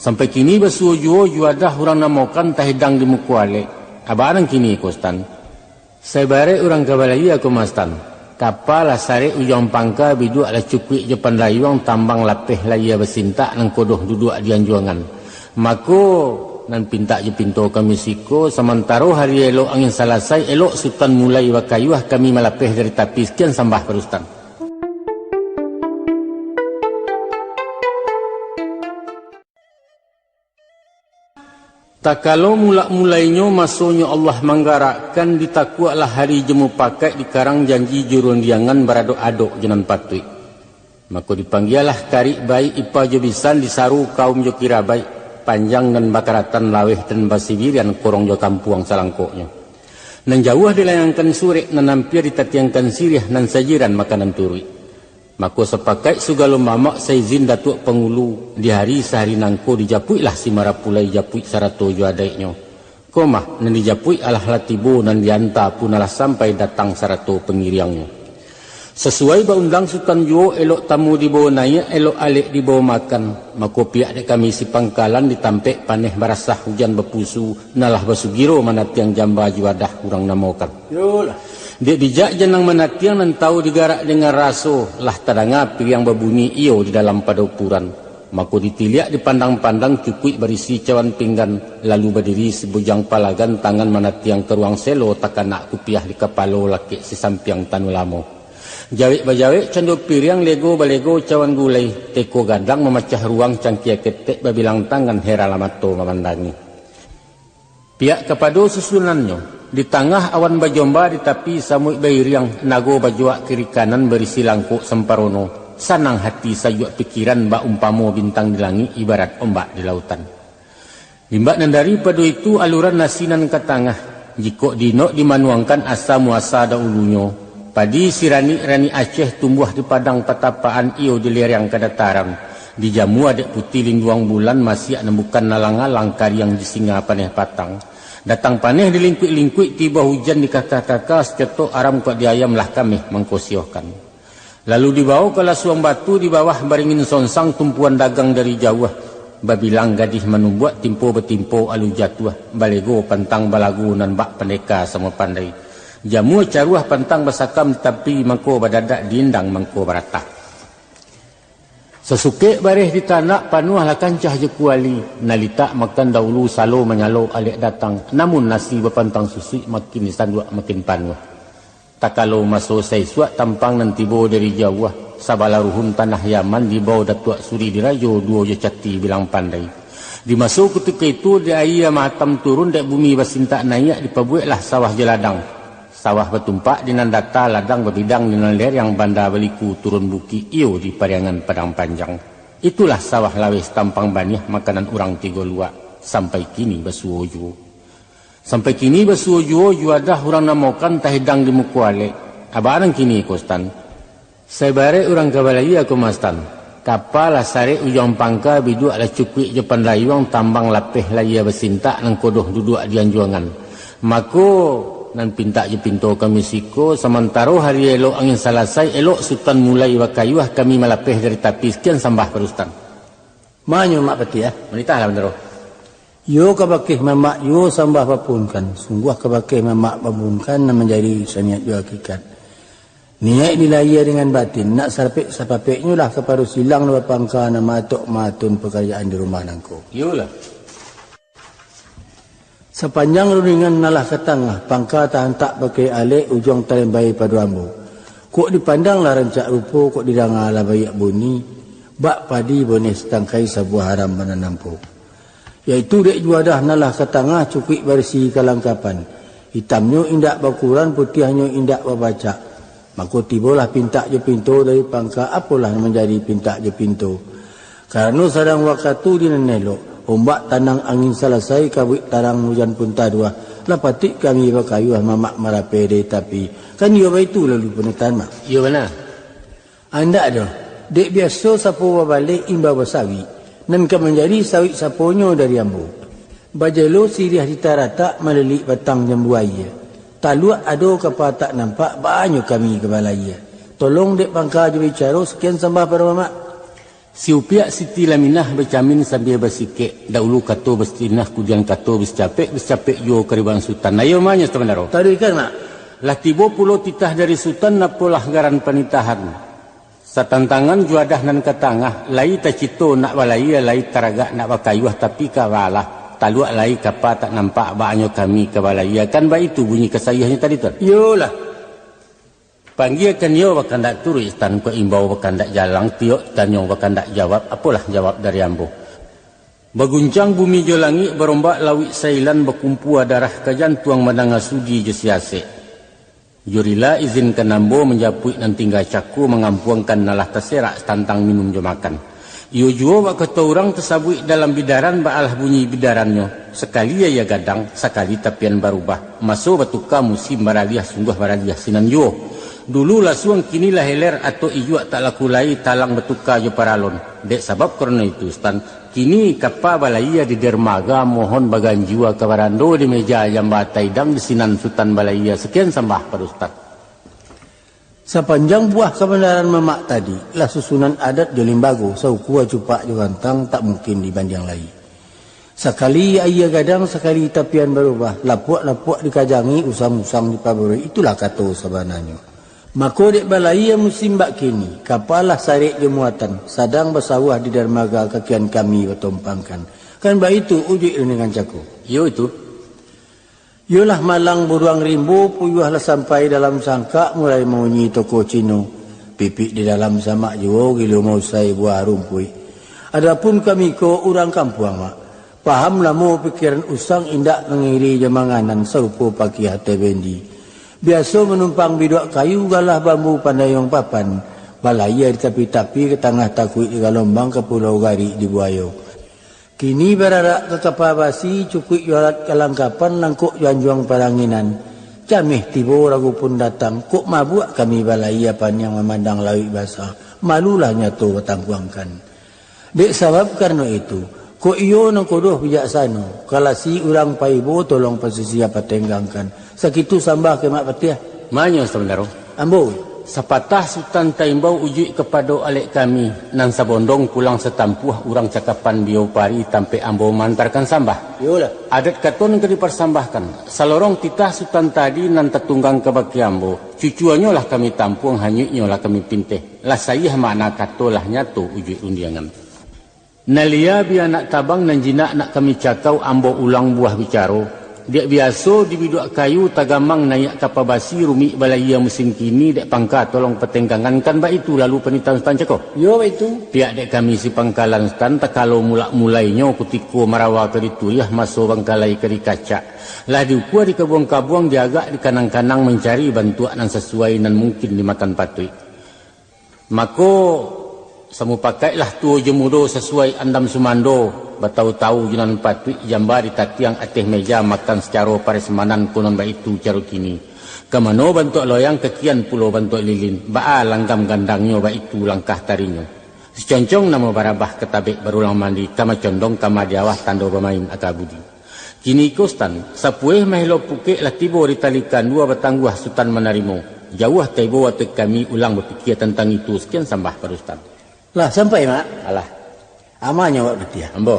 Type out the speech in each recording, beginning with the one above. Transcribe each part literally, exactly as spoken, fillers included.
Sampai kini basuo juo juadah urang namokan tahidang di muko alek. Aba nan kini ko, Stan? Saibaraik urang ka balayia ko mah, Stan. Kapa lah sarek ujuang pangka, biduak lah cukuik jo pandayuang, tambang lapeh layia basintak, nan kodoh duduak di anjuangan. Mako, nan pintak jo pinto kami siko, samantaro hari elok angin salasai, elok Sutan mulai bakayuah, kami malapeh dari tapi. Sakian sambah pado Sutan. Takalo mulak-mulainyo masonyo Allah manggarakkan, ditakuaklah hari jo mupakaik, dikarang janji jo rundiangan, baradok-adok jo nan patuik. Mako dipanggialah karik baik, ipa jo bisan, disaru kaum jo kirabaik, panjang nan bakaratan, laweh nan basibirian, korong jo kampuang salangkoknyo. Nan jauah dilayangkan surek, nan ampia ditatiangkan siriah, nan sajiran makanan turuik. Mako sapakaik sagalo mamak, saizin Datuak Pangulu, di hari sahari nangko dijapuiklah si marapulai, japuik sarato jo adaiknyo. Ko mah, nan dijapuik alah lah tibo, nan dianta pun alah sampai, datang sarato pangiriangnyo. Sasuai baundang Sutan juo, elok tamu dibawo naiak, elok alek dibawo makan. Mako pihak dek kami si pangkalan, di tampek paneh barasah, ujan bapusu, nan lah basugiro manatiang jamba juadah urang namokan. Yolah. Dek bijak janang manatiang, nan tahu digarak dengan raso, lah tadanga piriang babunyi iyo di dalam padopuran. Mako ditiliak dipandang-pandang, cukuik barisi cawan pinggan, lalu badiri si bujang palagan, tangan manatiang ka ruang selo, takanak kupiah di kapalo, lakek si sampiang tanu lamo. Jawek-bajawek cando piriang, lego-balego cawan gulai, teko gadang mamacah ruang, cangkia ketek babilang tangan, heranlah mato mamandangi. Pihak kapado susunannyo, di tangah awan bajomba, di tapi samuik bairiang, nago bajuak kiri kanan, barisi langkok samparono, sanang hati sayuak pikiran, bak umpamo bintang di langik, ibarat ombak di lautan. Limbak nan daripado itu, aluran nasi nan ka tangah, jikok diinok dimanuangkan, asa muasa daulunyo, padi siranik-ranik Aceh tumbuah di padang patapaan, iyo di lereng kadataran, dijamua dek putih linduang bulan, masiak nan bukan alang-alang, kariang di singa paneh patang. Datang paneh dilingkuik-lingkuik, tibo hujan dikaka-kaka, sacotok aram kok di ayam, lah kameh mangkosiohkan. Lalu dibawo ka lasuang batu, di bawah baringin sonsang, tumpuan dagang dari jauah, babilang gadih manumbuak, timpo batimpo alu jatuah, balego pantang balagu, nan bak pandeka samo pandai. Jamua caruah pantang basakam, tapi mangko badadak, diindang mangko baratah. Sasukek bareh ditanak, panuahlah kancah jo kuali, nalitak makan daulu, salo manyalo alek datang, namun nasi bapantang susuik, makin disanduak makin panuah. Takalo maso saisuak, tampang nan tibo dari jauah, sabalah ruhun tanah Yaman, dibawo Datuak Suri Dirajo, duo jo cati bilang pandai. Di maso kutiko itu, di aia matam turun, dek bumi basintak naiak, dipabueklah sawah jo ladang. Sawah batumpak di nan data, ladang babidang di nan lereng, banda baliku turun bukik, iyo di Pariangan Padang Panjang. Itulah sawah laweh tampang baniah, makanan urang tigo luak, sampai kini basuo juo. Sampai kini basuo juo, juadah urang namokan, tahidang di muko alek. Aba nan kini ko, Stan? Saibaraik urang ka balayia ko mah, Stan. Kapa lah sarek ujuang pangka, biduak lah cukuik jo pandayuang, tambang lapeh layia basintak, nan kodoh duduak di anjuangan. Mako, nan pintak jo pinto kami siko, samantaro hari elok angin salasai, elok Sutan mulai bakayuah, kami malapeh dari tapi. Sakian sambah pado Sutan. Manyo Mak Patiah. Manitahlah, Bandaro. Iyo kabakeh mamak, iyo sambah bapunkan. Sungguah kabakeh mamak bapunkan, nan manjadi saniat jo hakikat. Niaik di lahia dengan batin, nak sarapek-sarapeknyo lah kapado silang, nan bapangka nan maatok maatun pakarajaan di rumah nangko. Iyolah. Sapanjang rundingan nan lah ka tangah, pangka taantak pakai alek, ujuang talembai pado ambo. Kok dipandang lah rancak rupo, kok didanga lah baiak bunyi, bak padi boneh satangkai, sabuah haram bana nampo. Yaitu dek juadah nan lah ka tangah, cukuik barisi kalangkapan. Itamnyo indak bakuran, putiahnyo indak babacak. Mako tibolah pintak jo pinto dari pangka, apolah nan manjadi pintak jo pinto. Karano sadang wakatu di nan elok, ombak tanang angin salasai, kabuik tarang ujan pun taduah, lah patuik kami bakayuah, mamak marapeh dari tapi. Kan iyo baitu lalu panitahan, Mak? Iyo bana. Andak doh, dek biaso sapo babaleh imbau basawik, nan ka manjadi sawik saponyo dari ambo. Bajelo siriah di taratak, malilik batang jambu aia. Taluak ado kapa tak nampak, baa nyo kami ka balayia. Tolong dek pangka jo bicaro, sakian sambah pado mamak. Si Upiak Siti Laminah bacamin sambia basikek, daulu kato basinah, kudian kato basicapek, basicapek juo kariban Sutan. Ayo, manyo, Sutan Bandaro. Taruihkan, Mak. Lah tibo pulo titah dari Sutan, apolah garan panitahan. Satantangan juadah nan ka tangah, lai tacito nak balayia, lai taragak nak bakayuah, tapi ka balah, taluak lai kapa tak nampak, baanyo kami ka balayia. Kan baitu bunyi kasaiahnyo tadi, Tuan? Iyolah. Panggiakan iyo bakandak turuik, Sutan, kok imbau bakandak jalang, tiok tanyo bakandak jawab, apolah jawab dari ambo. Baguncang bumi jo langik, barombak lauik sailan, bakumpua darah ka jantuang, mandanga sudi jo siasek. Jo rila izinkan ambo manjapuik nan tingga cako, mangampuangkan nan lah taserak tantang minum jo makan. Iyo juo bak kato urang tasabuik dalam bidaran, baalah bunyi bidarannyo, sakali aia gadang, sakali tapian barubah. Maso batuka, musim baraliah, sungguah baraliah sinan juo. Dulu lasuang, kini lah heler, atok ijuak tak laku lai, talang batuka jo paralon. Dek sabab karano itu, Sutan, kini kapa balayia di dermaga, mohon baganjua ka barando, di meja jamba taidang, di sinan Sutan balayia. Sakian sambah pado Sutan. Sapanjang buah kabandaran mamak tadi, lah susunan adat jo limbago, saukua cupak jo gantang, tak mungkin dibandiang lai. Sakali aia gadang, sakali tapian barubah, lapuak-lapuak dikajangi, usang-usang dipabarui, itulah kato sabananyo. Mako, dek balayia musim bak kini, kapa lah sarek jo muatan, sadang basawah di darmaga, kakian kami batompangkan. Kan baitu ujuik rundingan cako. Iyo itu. Iyolah malang buruang rimbo, puyuah lah sampai dalam sangkak, mulai maunyi toko Cino. Pipik di dalam samak juo, gilo mausai buah rumpuik. Adapun kami ko urang kampuang, Mak. Paham lamo pikiran usang, indak mangiri jo manganan, sarupo pakiah ateh bendi. Biaso manumpang biduak kayu, galah bambu pandayuang papan, balayia di tapi-tapi, ka tangah takuik di galombang, ka pulau garik di buayo. Kini bararak ka kapa basi, cukuik jo alat kalangkapan, langkok jo anjuang paranginan. Cameh tibo, ragu pun datang, kok mabuak kami balayia, paniang mamandang lauik basa, malulah nyato batangkuangkan. Dek sabab karano itu, kok iyo nan kodoh bijaksano, kalasi urang paibo, tolong pasisia patenggangkan. Sakitu sambah ka Mak Patiah. Manyo, Sutan Bandaro. Ambo. Sapatah Sutan taimbau, ujuik kapado alek kami, nan sabondong pulang satampuah, urang cakapan Bio Pari, tampek ambo maantarkan sambah. Iyolah. Adat kato nan ka diparsambahkan, salorong titah Sutan tadi nan tatunggang ka bake ambo, cucuanyo lah kami tampuang, hanyuiknyo lah kami pinteh, lah saiah makna kato, lah nyato ujuik rundiangan. Nan lia bia nak tabang, nan jinak nak kami cakau, ambo ulang buah bicaro. Dek biaso di biduak kayu, tagamang naiak kapa basi, rumik balayia musim kini, dek pangka tolong patenggangan, kan baitu lalu panitahan Sutan cako? Iyo, baitu. Piak dek kami si pangkalan Sutan, takalo mulak-mulainyo, kutiko marawa ka dituriah, maso bangkalai ka dikacak. Lah diukua dikabuang-kabuang, diagak dikanang-kanang, mancari bantuak nan sasuai, nan mungkin dimakan patuik. Mako, samupakaiklah tuo jo mudo, sasuai andam sumando, batau-tau jo nan patuik, jamba ditatiang ateh meja, makan sacaro parasmanan, konon baitu caro kini. Ka mano bantuak loyang, kakian pulo bantuak lilin, baa langgam gandangnyo, baitu langkah tarinyo. Siconcong namo barabah, katabek barulang mandi, ka macondong ka madiawah, tando bamain aka budi. Kini ko Sutan, sapueh mahelo pukek, lah tibo di tali kandua, batangguah Sutan manarimo. Jauah taibo ateh kami, ulang bapikia tantang itu, sakian sambah pado Sutan. Lah sampai, Mak? Alah. Amanyo awak Patiah. Ambo.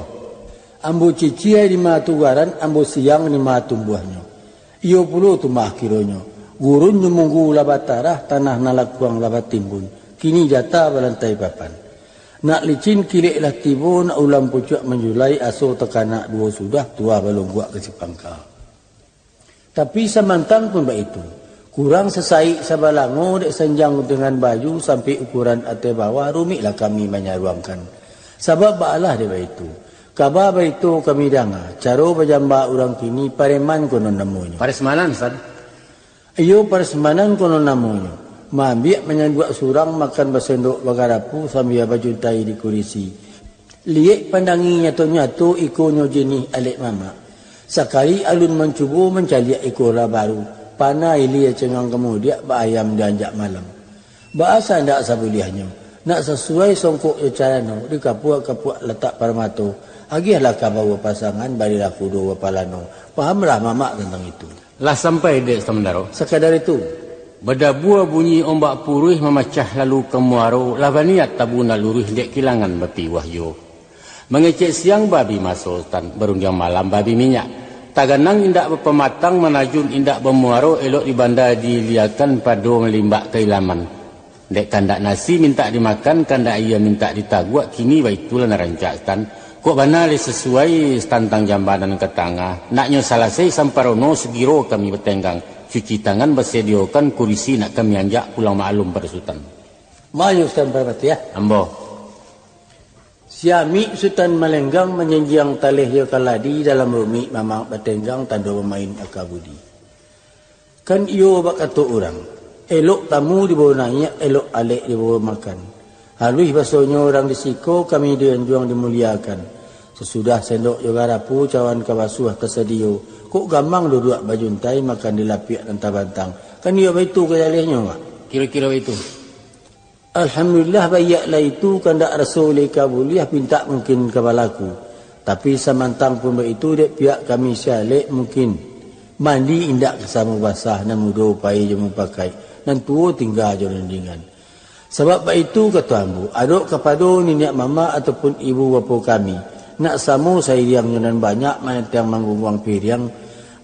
Ambo cicia di ma tu garan, ambo siang di ma tumbuahnyo. Iyo pulo tu mah kironyo, gurun jo munggu lah batarah, tanah nan lakuang lah batimbun, kini jata balantai papan. Nak licin kilek lah tibo, nak ulam pucuak manjulai, aso takanak duo sudah, tuah balongguak ka si pangka. Tapi samantang pun baitu, kurang sasaik sabalango, dek sanjang dengan baju, sampai ukuran ateh bawah, rumiklah kami manyaruangkan. Sabab baalah dek baitu, kaba barito kami danga, caro bajamba urang kini, pareman konon namonyo. Paresmanan, San? Iyo, paresmanan konon namonyo. Maambiak manyanduak surang, makan basendok bagarapu, sambia bajuntai di kurisi. Liek pandangi nyato-nyato, ikonyo jinih alek mamak. Sakali alun mancubo, mancaliak iko lah baru. Panah ilia cengang kamudiak, baayam dianjak malam. Baa sandak sabuliahnyo, nak sasuai songkok jo carano, dikapuak-kapuak latak parmato, agiahlah ka bawa pasangan, balilah kudo bapalano. Pahamlah mamak tantang itu. Lah sampai dek Sutan Bandaro? Sakadar itu. Badabua bunyi ombak puruih mamacah lalu ka muaro, lah baniat tabu nak luruih dek kilangan bapiwah juo. Mangecek siang babi maso tan, barundiang malam babi minyak. Taganang indak bapamatang, manajun indak bamuaro, elok di banda diiliakan, pado malimbak ka ilaman. Dek kandak nasi mintak dimakan, kandak aia mintak ditaguak, kini baitulah nan rancak tan. Kok bana lai sasuai tantang jambanan ka tangah. Naknyo salasai samparono, sagiro kami batenggang. Cuci tangan basadiokan, kurisi nak kami anjak, pulang maklum pado Sutan. Mayu Sutan Parpatiah. Ambo. Siamik Sutan Malenggang, manjanjiang taleh jo kaladi, dalam rumik mamak batenggang, tando bamain aka budi. Kan iyo bak kato urang, elok tamu dibawo naiak, elok alek dibawo makan. Haluih basonyo urang di siko, kami di anjuang dimuliakan. Sasudah sendok jo garapu, cawan ka basuah tasadio, kok gamang duduak bajuntai, makan di lapiak nan tabantang. Kan iyo baitu ka jalehnyo, Mak? Kiro-kiro baitu. Alhamdulillah, baiak lah itu, kandak raso lai ka buliah, pintak mungkin ka balaku. Tapi samantang pun baitu, dek pihak kami si alek mungkin mandi indak ka samo basah, nan mudo pai jo mupakaik, nan tuo tingga jo rundingan. Sabab baitu kato ambo, adok kapado niniak mamak ataupun ibu bapo kami, nak samo sairiang jo nan banyak manantiang manggungguang piriang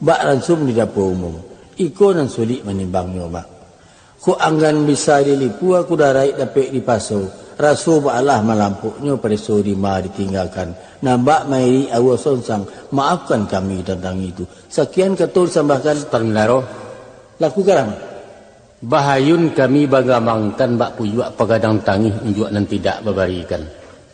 bak ransum di dapua umum. Iko nan sulik manimbangnyo, Mak. Kok anggan bisa dilipua, kudaraik dapek dipaso, raso baalah malampoknyo, pareso dima ditinggakan, nan bak mairik aua sonsang, maafkan kami tantang itu. Sakian kato disambahkan. Sutan Mandaro. Laku garang. Bahayun kami bagamangkan, bak kuyuak pagadang tangih, unjuak nan tidak babarikan.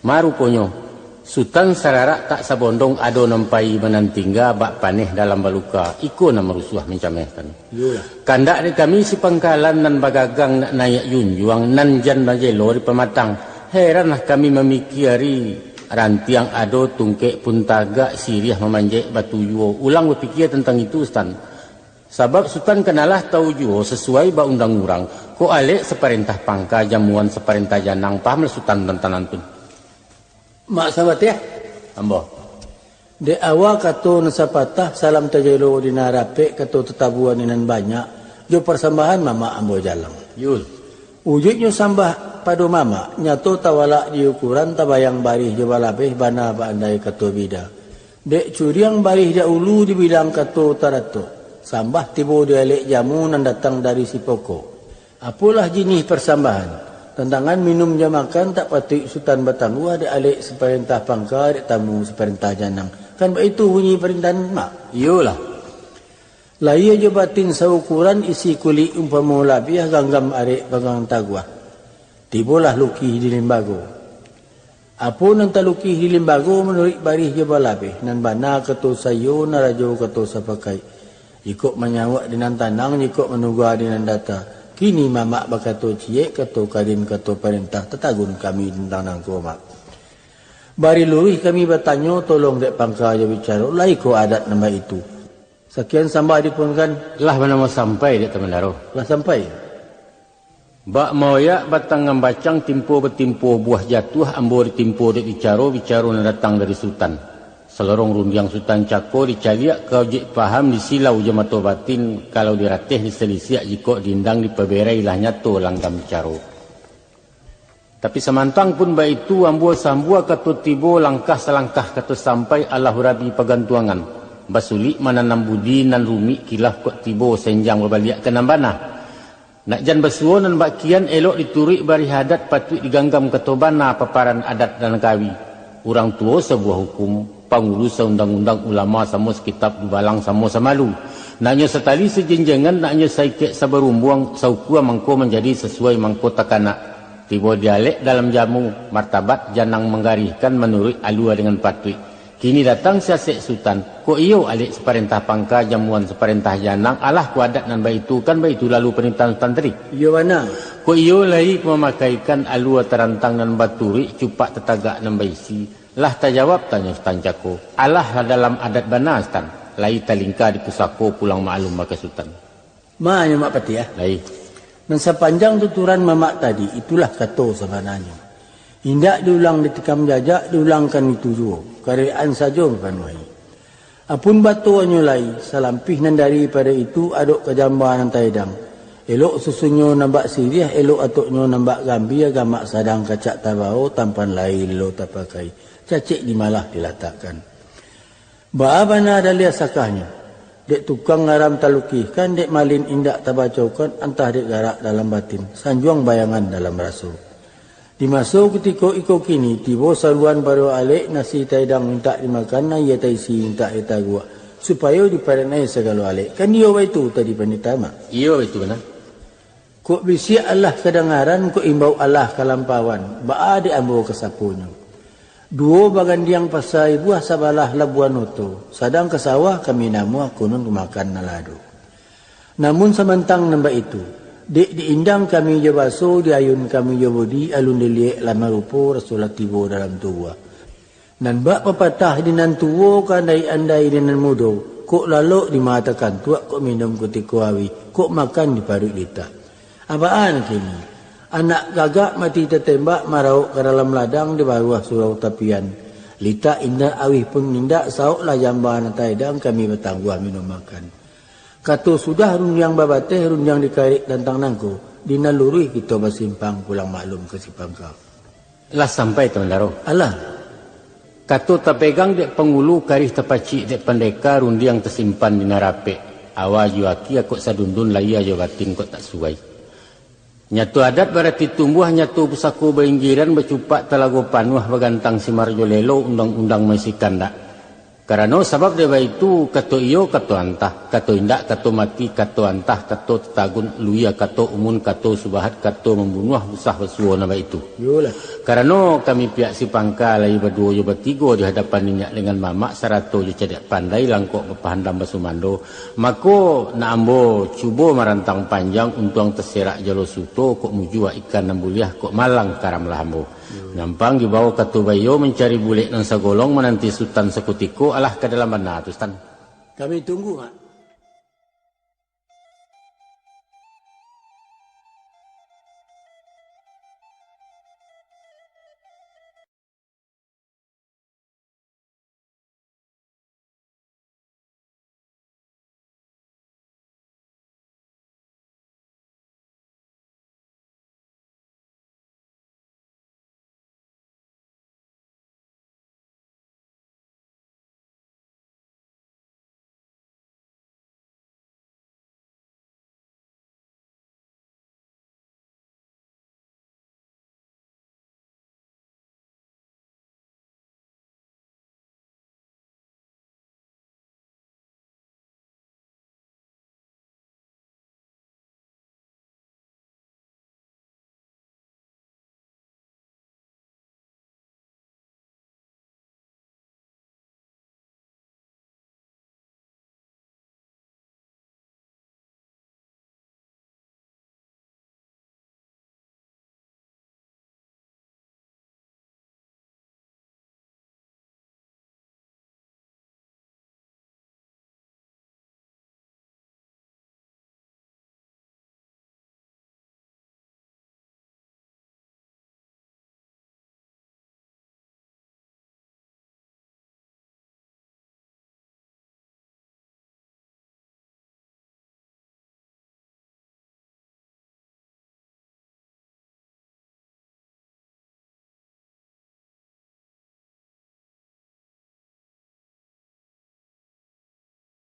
Maruponyo, Sutan sararak tak sabondong, ado nan pai manan tingga, bak paneh dalam baluka, iko nan marusuah mancamehkan. Iyolah. Kandak dek kami si pangkalan, nan bagagang nak naiak junjuang, nan jan bajelo di pamatang. Heranlah kami mamikiari, rantiang ado, tungkek pun tagak, siriah mamanjek batu juo. Ulang bapikia tantang itu, Sutan. Sabab Sutan kanalah tau juo, sasuai ba undang urang, kok alek saparentah pangka, jamuan saparentah janang, pahamlah Sutan tantang nan tu. Mak Sabatiah. Ambo. Dek awa kato nan sapatah, salam tajelo di nan rapek, kato tatabuan di nan banyak, jo parsambahan mamak ambo jalang. Yul. Ujuiknyo sambah pado mamak, nyato tawalak di ukuran, tabayang barih jo balabeh, bana baandai kato bida. Dek curiang barih dahulu dibilang kato taratok, sambah tibo di alek jamu nan datang dari si pokok. Apolah jinih parsambahan, tantangan minum jo makan, tak patuik Sutan batangguah, dek alek saparentah pangka, dek tamu saparentah janang. Kan baitu bunyi parintahan, Mak? Iyolah. Lahia jo batin saukuran, isi kulik umpamo labiah, ganggam arek panggang taguah. Tibolah lukih di limbago. Apo nan talukih di limbago manuruik barih jo balabeh, nan bana kato saiyo, nan rajo kato sapakaik. Jikok manyauak di nan tanang, jikok manuga di nan data. Kini mamak bakato ciek, kato kadim, kato parentah, tatagun kami tantang nangko, Mak. Bari luruih kami batanyo, tolong dek pangka jo bicaro, lai ko adat nan baitu. Sakian sambah dipunkan. Lah banamo sampai, dek Tamandaro? Lah sampai. Bak maoyak batang ngambacang, timpo batimpo buah jatuah, ambo ditimpo dek bicaro, bicaro nan datang dari Sutan. Salorong rundiang Sutan cako, dicaliak ka ojek paham, disilau jo mato batin, kalau dirateh disalisiak, jikok diindang dipaberai, lah nyato langgam bicaro. Tapi samantang pun baitu, ambo sambua kato tibo, langkah salangkah kato sampai, alah urabi pagantuangan. Basulik mananam budi, nan rumik kilaf kok tibo, senjang babaliak ka nan bana. Nak jan basuo nan bak kian, elok dituruik barih adat, patuik diganggam kato bana, paparan adat nan kawi. Urang tuo sabuah hukum, pangulu saundang-undang, ulama samo sakitab, dubalang samo samalu. Naknyo satali sajenjengan, naknyo saikek sabarumbuang, saukua mangko manjadi, sasuai mangko takanak. Tibo di alek dalam jamu, martabat janang manggarihkan, manuruik alua dengan patuik. Kini datang si asek Sutan, kok iyo alek saparentah pangka, jamuan saparentah janang, alah ko adat nan baitu, kan baitu lalu parintahan Sutan tadi. Iyo bana. Kok iyo lai ko mamakaikan alua tarantang nan baturuik, cupak tatagak nan baisi. Lah tajawab tanyo Sutan cako. Alah lah dalam adat bana, Sutan. Lai talingka di pusako, pulang maklum baka Sutan. Ma nyo Mak Patiah. Lai. Nan sapanjang tuturan mamak tadi, itulah kato sabananyo. Indak diulang ditikam jajak, diulangkan itu juo, karajaan sajo mapanuahi. Apun batonyo lai, salampih nan daripado itu, adok ka jamba nan taedang. Elok susunnyo nan bak siriah, elok atoknyo nan bak gambia, gamak sadang kacak tabao, tampan lai lo tapakai, cacek di malah dilatakkan. Baa bana daliah sakahnyo, dek tukang ngaram talukihkan, dek malin indak tabacokan, antah dek garak dalam batin, sanjuang bayangan dalam raso. Di maso kutiko iko kini, tibo saruan pado alek, nasi taidang mintak dimakan, aia taisi mintak aia taguak, supayo diparenai sagalo alek. Kan iyo baitu tadi, Pandita Mak? Iyo, baitu bana. Kok bisiak alah kadangaran, kok imbau alah kalampauan, baa dek ambo kasaponyo? Duo bagandiang pasa ibuah, sabalah labuan oto, sadang ka sawah kami namuah, konon ka makan nan lado. Namun samantang nan baitu, dek diindang kami jo baso, diayun kami jo bodi, alun diliek lah marupo, raso lah tibo dalam tubuah. Nan bak papatah di nan tuo, ka andai-andai di nan mudo, kok lalok di mata kantuak, kok minum kutiko auih, kok makan di paruik litak. Abaan kini, anak gagak mati tatembak, marauk ka dalam ladang, di baruah surau tapian. Litak indak, auih pun indak, saoklah jamba nan taedang, kami batangguah minum makan. Kato sudah rundiang babateh, rundiang dikarek tantang nangko, di nan luruih kito basimpang, pulang maklum ka si pangka. Lah sampai, Tuan Daro? Alah. Kato tapegang dek pangulu, karih tapacik dek pandeka, rundiang tasimpan di nan rapek. Awa jo akia kok sadundun, lahia jo batin kok tak suai. Nyato adat barati tumbuah, nyato pusako bainggiran, bacupak talago panuah, bagantang simar jo lelo, undang-undang maisi kandak. Karano sabab dek baitu, kato iyo, kato antah, kato indak, kato mati, kato antah, kato tatagun, luia, kato umun, kato subahat, kato mambunuah, usah basuo nan baitu. Iyolah. Karano kami pihak si pangka lai baduo jo batigo di hadapan niniak dengan mamak, sarato jo cadiak pandai, langkok bapahandam basumando, mako, nak ambo cubo marantang panjang, untuang taserak jalo suto, kok mujua ikan nan buliah, kok malang karamlah ambo. Nampang dibao kato baiyo, mancari bulek nan sagolong, mananti sutan sakutiko, alah ka dalam bana tu, Sutan. Kami tunggu, Mak.